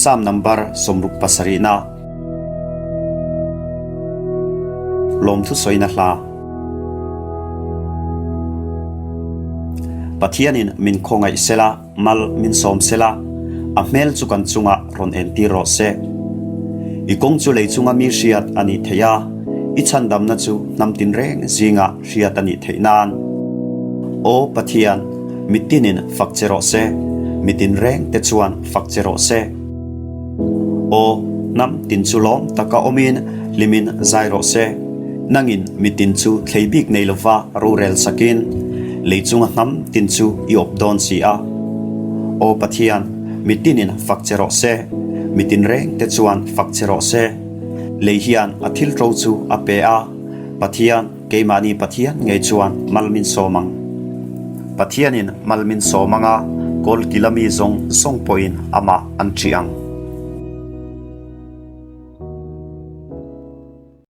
Sam number 67 na. Lawmthu sawina hla. Pathianin min khawngaih sela, mal min sawm sela, a hmel chu kan chungah rawn entir rawh se. I kawng chu lei chunga mi hriat a nih theih a, i chhandamna chu hnam tinreng zingah hriat a nih theih nan. Aw Pathian, mitinin fak che rawh se, mitin reng te chuan fak che rawh se. Aw, hnam tin chu lawm taka awmin hlimin zai rawh se. Nangin mitin chu thlei bik nei lova rorel sakin lei chunga hnam tin chu i awp dawn si a. Aw Pathian, mitinin fak che rawh se, mitin reng te chuan fak che rawh se. Lei hian a thil ṭo chu a pe a, Pathian, keimahni Pathian ngei chuan mal min sawm ang. Pathianin mal min sawm anga, kawlkila mi zawng zawng pawhin amah an ṭih ang.